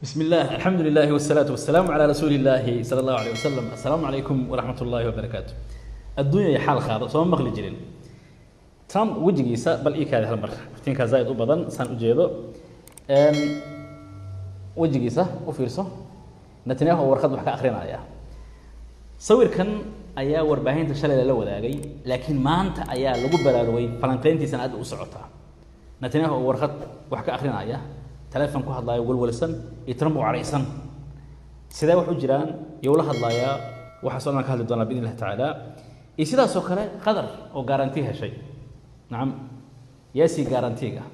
بسم الله الحمد لله والصلاة والسلام على رسول الله صلى الله عليه وسلم. السلام عليكم ورحمة الله وبركاته. Adduunya xaal qaado sooma maqli jirin. Trump wejigiisa bal ii kaadi hal mar, iftiinkaa zaaid u badan saan ujeedo. Wejigiisa u fiirso. Netanyahu oo warqad wax ka akrinaya, sawirkan ayaa warbaahinta shalay lala wadaagay, laakiin maanta ayaa lagu baraarugay, falanqeyntiisana aad u socotaa. Netanyahu oo warqad wax ka akrinaya, telefon ku hadlaayo, walwalsan, iyo Trump oo caraysan. Sidee wax u jiraan iyo ula hadlayaa? Waxaasoo dhan ka hadli doonaa biidn illahi tacaala. Iyo sidaasoo kale Qatar oo guarantee heshay. Nacam, yaasii guarantee-ga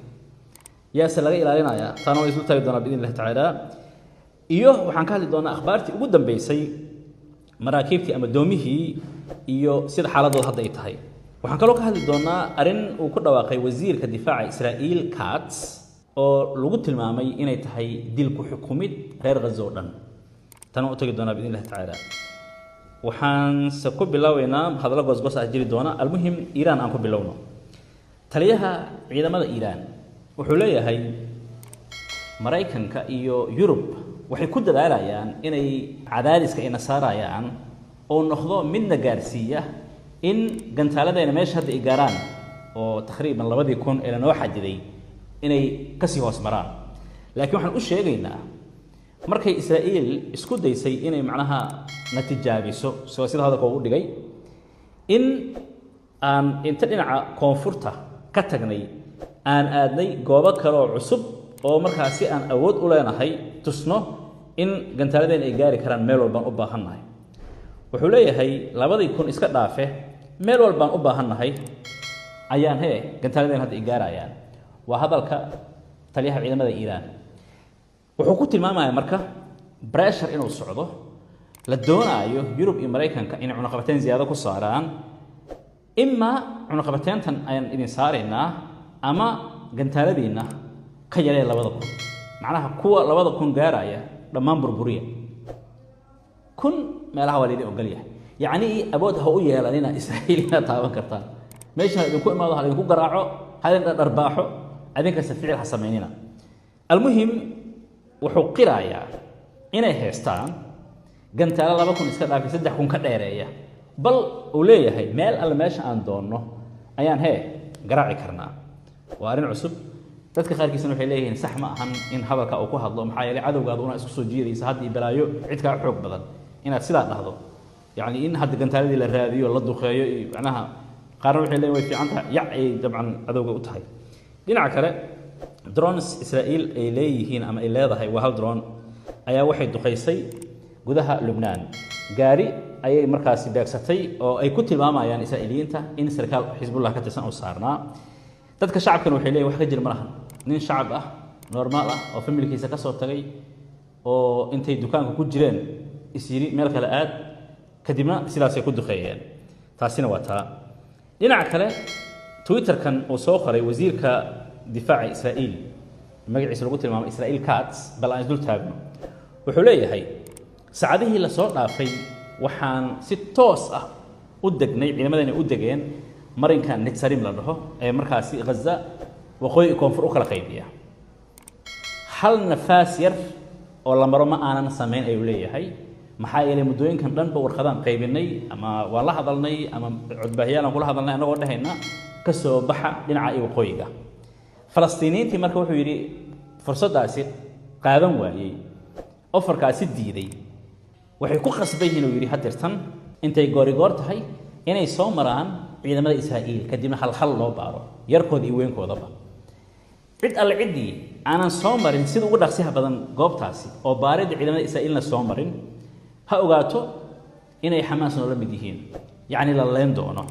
yaase laga ilaalinayaa? Taana waa islu taagi doonaa biidn illahi tacaala. Iyo waxaan ka hadli doonaa akhbaartii ugu dambeysay, maraakiibtii ama doomihii iyo sida xaaladooda hadda ay tahay. Waxaan kaloo ka hadli doonaa arrin uu ku dhawaaqay wasiirka difaaca Israa'iil Katz, oo lagu tilmaamay inay tahay dil ku xukumid reer Ghaza oo dhan. Tan waan u tagi doonaa biidn illahi tacaala. Waxaanse ku bilaabeynaa hadallo goosgoos ah jiri doona. Almuhim, Iiraan aan ku bilowno. Taliyaha ciidamada Iiraan wuxuu leeyahay Maraykanka iyo Yurub waxay ku dadaalayaan inay cadaadiska ayna saarayaan oo noqdo midna gaarsiiya in gantaaladeena meesha hadda ay gaaraan, oo taqriiban 2000 ee lanoo xadiday, inay kasii hoos maraan. Laakiin waxaan u sheegaynaa markay Israa'iil isku daysay inay macnaha na tijaabiso, soo sida hadalka ugu dhigay, in aan inta dhinaca koonfurta ka tagnay aan aadnay goobo kale oo cusub, oo markaasi aan awood u leenahay tusno in gantaaladeen ay gaari karaan meel walbaan u baahannahay. Wuxuu leeyahay 2000 iska dhaafe, meel walbaan u baahannahay ayaan hee gantaaladeen hadda ay gaarayaan. Waa hadalka taliyaha ciidamada Iiraan. Wuxuu ku tilmaamaya marka pressure inuu socdo, la doonaayo Yurub iyo Maraykanka inay cunaqabateyn ziyaado ku saaraan, imaa cunaqabateyntan ayaan idin saaraynaa ama gantaaladiinna ka yaree 2000, macnaha kuwa 2000 gaaraya dhammaan burburiya, 1000 meelaha waa laydin ogol yahay. Yacni awood ha u yeelanina Israa'iil inaad taaban kartaan. Meesha ha idinku imaado, ha idinku garaaco, ha idin dharbaaxo, adinkase ficil ha samaynina. Almuhim, wuxuu qirayaa inay haystaan gantaalo 2000 iska dhaafay, 3000 ka dheereeya, bal uu leeyahay meel alle meesha aan doonno ayaan hee garaaci karnaa. Waa arrin cusub. Dadka qaarkiisna waxay leeyihiin sax ma ahan in hadalka uu ku hadlo, maxaa yeelay cadowgaada una isku soo jiidaysa hadda iyo balaayo cid kaa xoog badan inaad sidaa dhahdo, yacni in hadda gantaaladii la raadiyo, la duqeeyo. Iyo macnaha qaarna waxay leeyihin way fiican tahay, yac ay dabcan cadowga u tahay. Dhinaca kale, drones Israa'iil ay leeyihiin ama ay leedahay, waa hal drone, ayaa waxay duqaysay gudaha Lubnaan. Gaari ayay markaasi beegsatay oo ay ku tilmaamayaan Israa'iiliyiinta in sarkaal Xisbullah ka tirsan uu saarnaa. Dadka shacabkana waxay leeyihin wax ka jir ma lahan, nin shacab ah, normal ah, oo familkiisa ka soo tagay, oo intay dukaanka ku jireen is yiri meel kale aad, kadibna sidaasay ku duqeeyeen. Taasina waa taa. Dhinaca kale, Twitterkan uu soo qoray wasiirka difaaca Israa'iil, magaciisa lagu tilmaamay Israa'iil Katz, bal aan isdul taagno. Wuxuu leeyahay saacadihii lasoo dhaafay waxaan si toos ah u degnay, ciidamadani u degeen marinka Netsarim la dhaho ee markaasi Ghaza waqooyi koonfur u kala qaybiya. Hal nafaas yar oo la maro ma aanan samayn, ayuu leeyahay, maxaa yeelay muddooyinkan dhanba warqadaan qaybinay ama waan la hadalnay ama codbaahiyaal aan kula hadalnay annagoo dhehayna ka soo baxa dhinaca iyo waqooyiga. Falastiiniyiintii marka wuxuu yidhi fursaddaasi qaadan waayey, offer-kaasi diiday, waxay ku qasban yihiin, uu yidhi, hadeertan intay goorigoor tahay inay soo maraan ciidamada Israa'iil, kadibna halhal loo baaro yarkooda iyo weynkoodaba. Cid alle ciddii aanan soo marin sida ugu dhaqsiha badan goobtaasi oo baaridda ciidamada Israa'iilna soo marin, ha ogaato inay Xamaas noola mid yihiin, yacni la leen doono.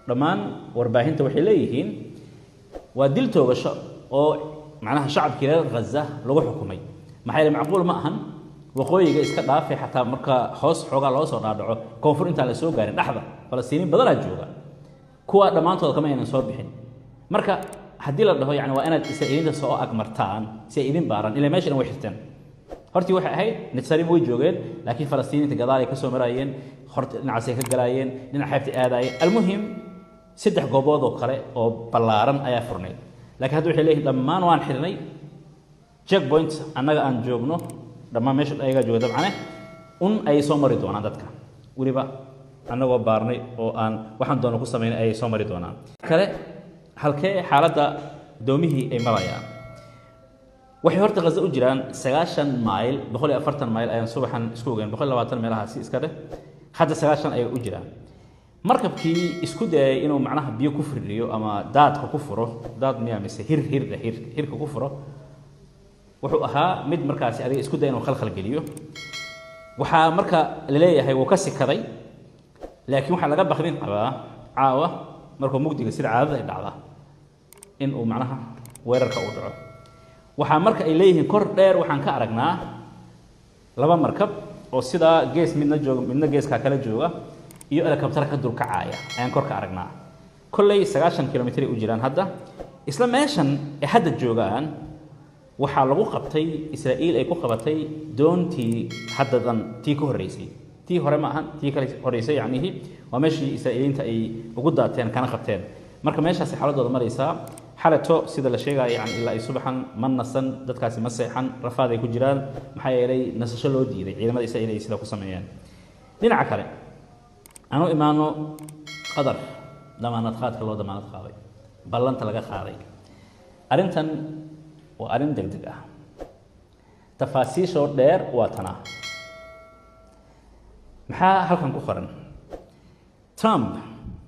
Dhammaan warbaahinta waxay leeyihiin waa dil toogasho oo macnaha shacabkii reer Ghaza lagu xukumay, maxaa yeele macquul ma ahan waqooyiga iska dhaafay, xataa marka hoos xoogaa loo soo dhaadhaco koonfur intaan la soo gaarin dhexda Falastiiniin badanaa jooga, kuwa dhammaantood kama aynan soo bixin. Marka haddii la dhaho yani waa inaad Israa'iiliinta soo agmartaan si ay idin baaraan, ilaa meesha dhan way xirteen. Hortii waxay ahayd Netsarim way joogeen, laakiin Falastiiniinta gadaalay ka soo maraayeen, horta dhinacaasay ka galaayeen, dhinac xeebta aadaayeen. Almuhim, saddex goobood oo kale oo ballaaran ayaa furnayd, laakiin hadda waxay leeyihin dhammaan waan xirnay. Checkpoint annaga aan joogno dhammaan meesha ayagaa jooga dabcane un ayay soo mari doonaan dadka, weliba annagoo baarnay oo aan waxaan doono ku samaynay ayay soo mari doonaan. Kale halkee xaaladda doomihii ay marayaan? Waxay horta Gaza u jiraan 90 mayl, 140 mayl ayaan subaxan isku ogeyn, 120 meelahaasi iska dheh, hadda 90 ayay u jiraan. Markabkii isku dayay inuu macnaha biyo ku firdhiyo ama daadka ku furo, daad miyaa mise hir, hir hir hirka ku furo, wuxuu ahaa mid markaasi adiga isku daya inuu khalkhal geliyo. Waxaa marka la leeyahay wuu ka sikaday, laakiin waxaa laga bakdin qabaa caawa markuu mugdiga sida caadada ay dhacda in uu macnaha weerarka uu dhaco. Waxaa marka ay leeyihiin kor dheer waxaan ka aragnaa laba markab oo sidaa gees midna jooga midna geeskaa kala jooga iyo helicopter ka dulkacaaya ayaan kor ka aragnaa. Kolley 90 kilomitr ay u jiraan hadda. Isla meeshan ay hadda joogaan waxaa lagu qabtay, Israa'iil ay ku qabatay doontii haddadan tii ka horreysay, tii hore ma ahan, tii kale horreysay, yacnihii waa meeshii Israa'iiliyiinta ay ugu daateen kana qabteen. Marka meeshaasi xaaladooda maraysaa xalato sida la sheegaayo, yani ilaa ay subaxan ma nasan dadkaasi, ma seexan, rafaad ay ku jiraan, maxaa yeelay nasasho loo diiday ciidamada Israa'iil ay sidaa ku sameeyeen. Dhinaca kale aanu imaano Qadar, damaanad qaadka loo damaanad qaaday, ballanta laga qaaday. Arrintan waa arrin deg deg ah, tafaasiishoo dheer waa tanaa. Maxaa halkan ku qoran? Trump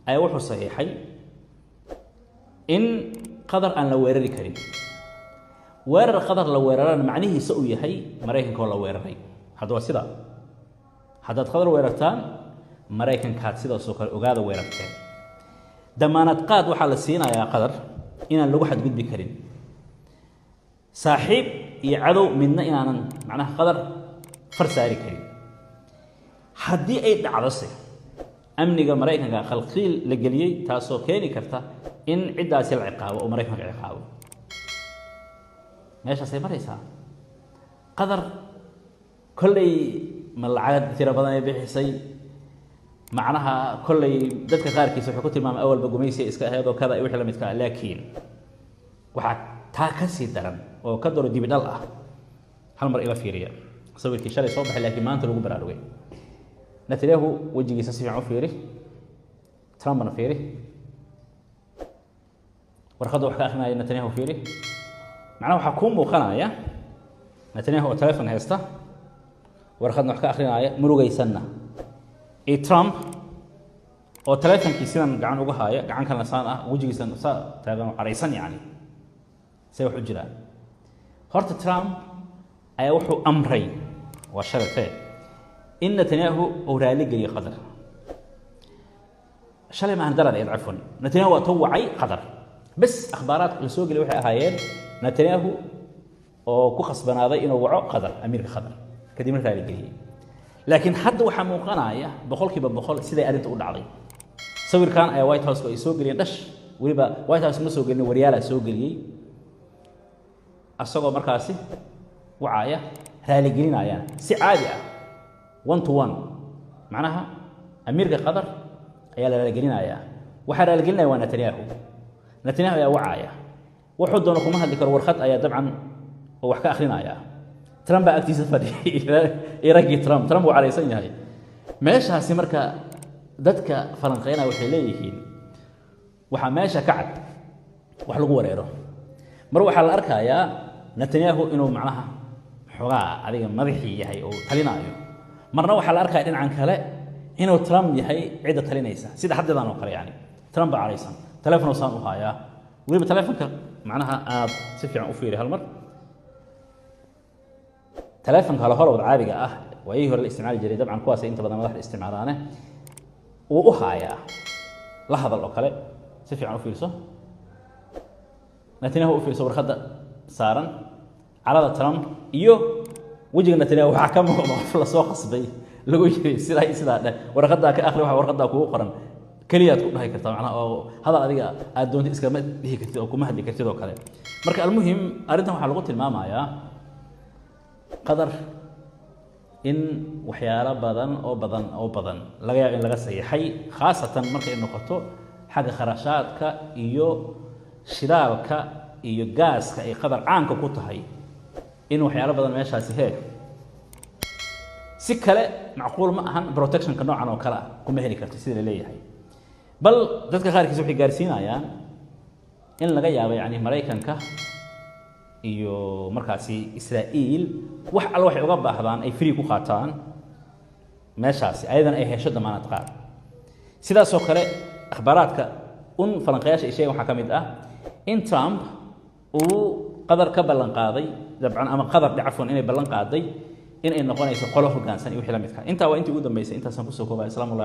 ayaa wuxuu saxiixay in Qatar aan la weerari karin. Weerar Qatar la weerarana macnihiisa uu yahay Maraykanka oo la weeraray. Hadda waa sidaa, haddaad Qatar weerartaan Maraykankaad sidaasoo kale ogaada weerarteen. Damaanad qaad waxaa la siinayaa Qatar inaan lagu xadgudbi karin, saaxiib iyo cadow midna inaanan macnaha Qatar far saari karin. Haddii ay dhacdose amniga Maraykanka khalqiil la geliyey, taasoo keeni karta in ciddaasi la ciqaabo oo Maraykanka ciqaabo. Meeshaasay maraysaa Qatar. Kolley ma lacag tiro badan ay bixisay? Macnaha kolley dadka qaarkiisa wuxuu ku tilmaamay awalba gumaysiga iska ahayd oo kada iyo wixii la midka ah, laakiin waxaa taa ka sii daran oo ka daro dibidhal ah. Hal mar ila fiiriya sawirkii shalay soo baxay laakiin maanta lagu baraarugay. Netanyahu wejigiisa si fiican u fiiri, Trumpna fiiri, warqadda wax ka akrinaya Netanyahu fiiri. Macnaha waxaa kuu muuqanaya Netanyahu oo telefon haysta, warqadna wax ka akrinaya, murugaysanna, iyo Trump oo telefonkii sidan gacan uga haaya, gacan kalena saan ah, wejigiisan saa taagan oo caraysan. Yacni say wax u jiraan? Horta Trump ayaa wuxuu amray, waa shalatee, in Netanyahu uu raali geliyo Qatar. Shalay maahan, darad eed, cafwan. Netanyahu waa tawacay Qatar bes. Akhbaaraadka la soo geliyay waxay ahaayeen Netanyahu oo ku khasbanaaday inuu waco Qatar, amiirka Qatar, kadibna raali geliyey. Laakiin hadda waxaa muuqanaya 100% siday arrinta u dhacday. Sawirkan ayaa White House ay soo geliyeen dhash, weliba White House ma soo gelin, waryaalaa soo geliyey, asagoo markaasi wacaya, raaligelinayaan si caadi ah, one to one. Macnaha amiirka Qatar ayaa la raaligelinayaa, waxaa raaligelinaya waa Netanyahu. Netanyahu ayaa wacaya, wuxuu doono kuma hadli karo, warqad ayaa dabcan oo wax ka akrinaya. Trump baa agtiisa fadhiyay iyo raggii Trump. Trump wuu caraysan yahay meeshaasi. Marka dadka falanqeynaya waxay leeyihiin waxaa meesha ka cad wax lagu wareero. Mar waxaa la arkayaa Netanyahu inuu macnaha xoogaa adiga madaxii yahay oo talinaayo, marna waxaa la arkaya dhinacan kale inuu Trump yahay cidda talinaysa, sida haddeedan oo kale. Yani Trump baa caraysan, telefono saan u hayaa, weliba telefonka macnaha aad si fiican u fiiri hal mar. Telefonka hale holowd caadiga ah waayihii hore la isticmaali jiray dabcan, kuwaasay inta badan madaxda isticmaalaane, wuu u haayaa la hadal oo kale. Si fiican u fiirso Netanyahu, u fiirso warqadda saaran, carada Trump iyo wejiga Netanyahu. Waxaa ka muuqda qof lasoo khasbay, lagu yiri sidaa iyo sidaa dheh, warqaddaa ka akhri, waxa warqaddaa kugu qoran keliyaad ku dhahi kartaa, macnaha oo hadal adiga aad doontid iskama dhihi kartid oo kuma hadli kartid oo kale. Marka almuhim arrintan waxaa lagu tilmaamayaa Qadar in waxyaalo badan oo badan oo badan laga yaabo in laga saxiixay, khaasatan markay noqoto xagga kharashaadka iyo shidaalka iyo gaaska ay Qadar caanka ku tahay. In waxyaalo badan meeshaasi hee si kale macquul ma ahan, protectionka noocan oo kale ah kuma heli karto sida la leeyahay. Bal dadka qaarkiis waxay gaarsiinayaan in laga yaabo, yani, Maraykanka iyo markaasi Israa'iil wax alla waxay uga baahdaan ay free ku qaataan meeshaasi, ayadana ay hesho damaanad qaad. Sidaasoo kale akhbaaraadka un falanqayaasha ay sheegen waxaa ka mid ah in Trump uu Qadar ka ballan qaaday, dabcan, ama Qadar dhe, cafwan, inay ballan qaaday in ay noqonayso qolo hoggaansan iyo wixii la midka. Intaa waa intii ugu dambeysay, intaasaan kusoo koobaya. Asalaamu.